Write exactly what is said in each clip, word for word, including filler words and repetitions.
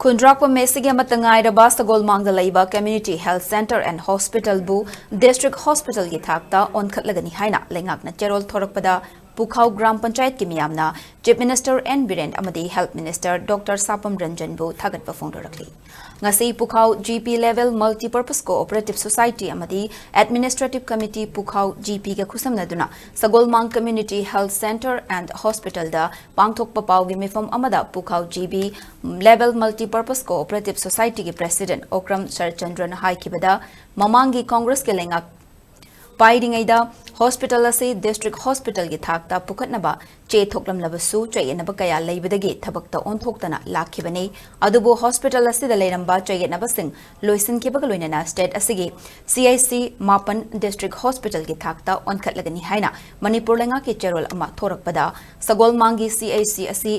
ꯈꯨꯟꯗ꯭ꯔꯥꯛꯄꯝ ꯑꯦꯁꯤꯒꯤ ꯑꯃꯠꯇ ꯉꯥꯏꯔꯕ ꯁꯒꯣꯜꯃꯥꯡꯗ ꯂꯩꯕ Community Health Centre and Hospitalꯕꯨ District Hospitalꯒꯤ ꯊꯥꯛꯇ ꯑꯣꯟꯈꯠꯂꯒꯅꯤ ꯍꯥꯏꯅ ꯂꯩꯉꯥꯛꯅ ꯆꯦꯔꯣꯜ ꯊꯣꯔꯛꯄꯗ ꯄꯨꯈꯥꯎ ꯒ꯭ꯔꯥꯝ ꯄꯟꯆꯥꯌꯠꯀꯤ ꯃꯤꯌꯥꯝꯅ Chief Minister N ꯕꯤꯔꯦꯟ ꯑꯃꯗꯤ Health Minister Doctor ꯁꯥꯄꯝ ꯔꯟꯖꯟꯕꯨ ꯊꯥꯒꯠꯄ ꯐꯣꯡꯗꯣꯔꯛꯂꯤ꯫ ꯉꯁꯤ ꯄꯨꯈꯥꯎ G P Level Multipurpose Cooperative Society ꯑꯃꯗꯤ Administrative Committee ꯄꯨꯈꯥꯎ G Pꯒ ꯈꯨꯠꯁꯝꯅꯗꯨꯅ ꯁꯒꯣꯜꯃꯥꯡ Community Health Centre and Hospitalꯗ ꯄꯥꯡꯊꯣꯛꯄ ꯄꯥꯎꯒꯤ ꯃꯤꯐꯝ ꯑꯃꯗ ꯄꯨꯈꯥꯎ G B Level Multipurpose Cooperative Societyꯒꯤ President Okram ꯁꯔꯠꯆꯟꯗ꯭ꯔꯅ ꯍꯥꯏꯈꯤꯕꯗ, ꯃꯃꯥꯡꯒꯤ ꯀꯣꯡꯒ꯭ꯔꯦꯁꯀꯤ ꯂꯩꯉꯥꯛ ꯄꯥꯏꯔꯤꯉꯩꯗ hospital ꯑꯁꯤ district hospitalꯒꯤ ꯊꯥꯛꯇ ꯄꯨꯈꯠꯅꯕ ꯆꯦ ꯊꯣꯛꯂꯝꯂꯕꯁꯨ, ꯆꯌꯦꯠꯅꯕ ꯀꯌꯥ ꯂꯩꯕꯗꯒꯤ ꯊꯕꯛꯇ ꯑꯣꯟꯊꯣꯛꯇꯅ ꯂꯥꯛꯈꯤꯕꯅꯤ꯫ ꯑꯗꯨꯕꯨ hospital ꯑꯁꯤꯗ ꯂꯩꯔꯝꯕ ꯆꯌꯦꯠꯅꯕꯁꯤꯡ ꯂꯣꯏꯁꯤꯟꯈꯤꯕꯒ ꯂꯣꯏꯅꯅ state ꯑꯁꯤꯒꯤ C I C ꯃꯥꯄꯟ district hospitalꯒꯤ ꯊꯥꯛꯇ ꯑꯣꯟꯈꯠꯂꯒꯅꯤ ꯍꯥꯏꯅ ꯃꯅꯤꯄꯨꯔ ꯂꯩꯉꯥꯛꯀꯤ ꯆꯦꯔꯣꯜ ꯑꯃ ꯊꯣꯔꯛꯄꯗ, ꯁꯒꯣꯜꯃꯥꯡꯒꯤ C I C ꯑꯁꯤ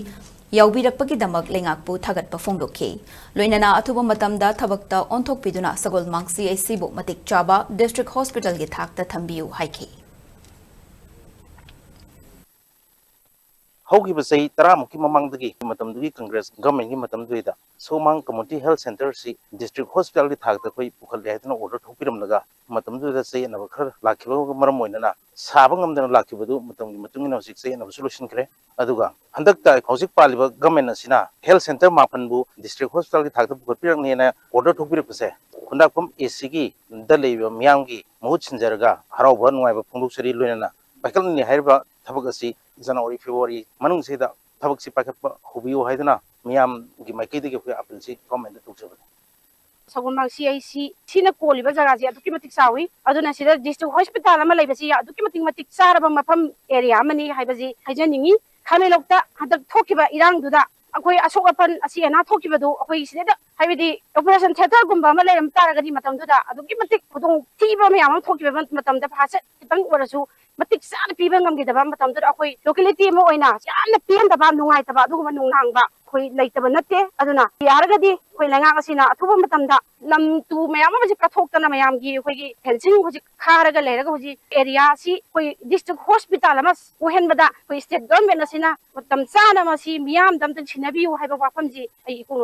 ꯌꯥꯎꯕꯤꯔꯛꯄꯒꯤꯗꯃꯛ ꯂꯩꯉꯥꯛꯄꯨ ꯊꯥꯒꯠꯄ ꯐꯣꯡꯗꯣꯛꯈꯤ꯫ ꯂꯣꯏꯅꯅ ꯑꯊꯨꯕ ꯃꯇꯝꯗ ꯊꯕꯛꯇ ꯑꯣꯟꯊꯣꯛꯄꯤꯗꯨꯅ ꯁꯒꯣꯜꯃꯥꯡ C I Cꯕꯨ ꯃꯇꯤꯛ ꯆꯥꯕ district hospitalꯒꯤ ꯊꯥꯛꯇ ꯊꯝꯕꯤꯌꯨ ꯍꯥꯏꯈꯤ꯫ ꯍꯧꯈꯤꯕ ꯆꯍꯤ ꯇꯔꯥꯃꯨꯛꯀꯤ ꯃꯃꯥꯡꯗꯒꯤ, ꯃꯇꯝꯗꯨꯒꯤ ꯀꯪꯒ꯭ꯔꯦꯁ ꯒꯚꯔꯟꯃꯦꯟꯒꯤ ꯃꯇꯝꯗꯨꯗ ꯁꯒꯣꯜꯃꯥꯡ Community Health Centreꯁꯤ district hospitalꯒꯤ ꯊꯥꯛꯇ ꯑꯩꯈꯣꯏ ꯄꯨꯈꯠꯂꯦ ꯍꯥꯏꯗꯨꯅ order ꯊꯣꯛꯄꯤꯔꯝꯂꯒ, ꯃꯇꯝꯗꯨꯗ ꯆꯌꯦꯠꯅꯕ ꯈꯔ ꯂꯥꯛꯈꯤꯕꯒ ꯃꯔꯝ ꯑꯣꯏꯅꯅ ꯁꯥꯕ ꯉꯝꯗꯅ ꯂꯥꯛꯈꯤꯕꯗꯨ ꯃꯇꯝꯒꯤ ꯃꯇꯨꯡ ꯏꯟꯅ ꯍꯧꯖꯤꯛ ꯆꯌꯦꯠꯅꯕꯁꯨ ꯂꯣꯏꯁꯤꯟꯈ꯭ꯔꯦ꯫ ꯑꯗꯨꯒ ꯍꯟꯗꯛꯇ ꯍꯧꯖꯤꯛ ꯄꯥꯜꯂꯤꯕ ꯒꯚꯔꯟꯃꯦꯟ ꯑꯁꯤꯅ health centre ꯃꯥꯄꯟꯕꯨ district hospitalꯒꯤ ꯊꯥꯛꯇ ꯄꯨꯈꯠꯄꯤꯔꯛꯅꯦꯅ order ꯊꯣꯛꯄꯤꯔꯛꯄꯁꯦ, ꯈꯨꯟꯗ꯭ꯔꯥꯛꯄꯝ ACꯒꯤ ꯗ ꯂꯩꯔꯤꯕ ꯃꯤꯌꯥꯝꯒꯤ ꯃꯍꯨꯠ ꯁꯤꯟꯖꯔꯒ ꯍꯔꯥꯎꯕ ꯅꯨꯡꯉꯥꯏꯕ ꯐꯣꯡꯗꯣꯛꯆꯔꯤ꯫ ꯂꯣꯏꯅꯅ ꯄꯥꯏꯈꯠꯂꯅꯤ ꯍꯥꯏꯔꯤꯕ ꯊꯕꯛ ꯑꯁꯤ ꯖꯅꯋꯥꯔꯤ, ꯐꯦꯕ꯭ꯔꯨꯋꯥꯔꯤ ꯃꯅꯨꯡꯁꯤꯗ ꯊꯕꯛꯁꯤ ꯄꯥꯏꯈꯠꯄ ꯍꯧꯕꯤꯌꯨ ꯍꯥꯏꯗꯨꯅ ꯃꯤꯌꯥꯝꯒꯤ ꯃꯥꯏꯀꯩꯗꯒꯤ ꯑꯩꯈꯣꯏ appealꯁꯤ ꯒꯚꯔꯟꯃꯦꯟꯗ ꯇꯧꯖꯕꯅꯤ꯫ ꯁꯒꯣꯜꯃꯥꯡ C I C ꯁꯤꯅ ꯀꯣꯜꯂꯤꯕ ꯖꯒꯥꯁꯤ ꯑꯗꯨꯛꯀꯤ ꯃꯇꯤꯛ ꯆꯥꯎꯏ꯫ ꯑꯗꯨꯅ ꯁꯤꯗ district hospital ꯑꯃ ꯂꯩꯕꯁꯤ ꯑꯗꯨꯛꯀꯤ ꯃꯇꯤꯛ ꯃꯇꯤꯛ ꯆꯥꯔꯕ ꯃꯐꯝ, area ꯑꯃꯅꯤ ꯍꯥꯏꯕꯁꯤ ꯍꯥꯏꯖꯅꯤꯡꯏ꯫ ꯈꯥꯃꯦꯟꯂꯣꯛꯇ ꯍꯟꯗꯛ ꯊꯣꯛꯈꯤꯕ ꯏꯔꯥꯡꯗꯨꯗ ꯑꯩꯈꯣꯏ ꯑꯁꯣꯛ ꯑꯄꯟ, ꯑꯁꯤ ꯑꯅꯥ ꯊꯣꯛꯈꯤꯕꯗꯨ ꯑꯩꯈꯣꯏ ꯁꯤꯗꯩꯗ, ꯍꯥꯏꯕꯗꯤ operation theatreꯒꯨꯝꯕ ꯑꯃ ꯂꯩꯔꯝ ꯇꯥꯔꯒꯗꯤ ꯃꯇꯝꯗꯨꯗ ꯑꯗꯨꯛꯀꯤ ꯃꯇꯤꯛ ꯈꯨꯗꯣꯡ ꯊꯤꯕ ꯃꯌꯥꯝ ꯑꯃ ꯊꯣꯛꯈꯤꯕ ꯃꯇꯝꯗ ꯐꯔꯁꯠ ꯈꯤꯇꯪ ꯑꯣꯏꯔꯁꯨ ꯃꯇꯤꯛ ꯆꯥꯅ ꯄꯤꯕ ꯉꯝꯈꯤꯗꯕ ꯃꯇꯝꯗꯨꯗ ꯑꯩꯈꯣꯏ locality ꯑꯃ ꯑꯣꯏꯅ ꯌꯥꯝꯅ ꯄꯦꯟꯗꯕ, ꯅꯨꯡꯉꯥꯏꯇꯕ ꯑꯗꯨꯒꯨꯝꯕ ꯅꯨꯡꯅꯥꯡꯕ ꯑꯩꯈꯣꯏ ꯂꯩꯇꯕ ꯅꯠꯇꯦ꯫ ꯑꯗꯨꯅ ꯌꯥꯔꯒꯗꯤ ꯑꯩꯈꯣꯏ ꯂꯩꯉꯥꯛ ꯑꯁꯤꯅ ꯑꯊꯨꯕ ꯃꯇꯝꯗ ꯂꯝ ꯇꯨ ꯃꯌꯥꯝ ꯑꯃꯁꯦ ꯀꯠꯊꯣꯛꯇꯅ ꯃꯌꯥꯝꯒꯤ ꯑꯩꯈꯣꯏꯒꯤ fencing ꯍꯧꯖꯤꯛ ꯈꯥꯔꯒ ꯂꯩꯔꯒ ꯍꯧꯖꯤꯛ area ꯑꯁꯤ ꯑꯩꯈꯣꯏ district hospital ꯑꯃ ꯑꯣꯏꯍꯟꯕꯗ ꯑꯩꯈꯣꯏ state government ꯑꯁꯤꯅ ꯃꯇꯝ ꯆꯥꯅ ꯃꯁꯤ ꯃꯤꯌꯥꯝꯗ ꯑꯝꯇꯪ ꯁꯤꯟꯅꯕꯤꯌꯨ ꯍꯥꯏꯕ ꯋꯥꯐꯝꯁꯤ ꯑꯩ ꯏꯄꯨꯡ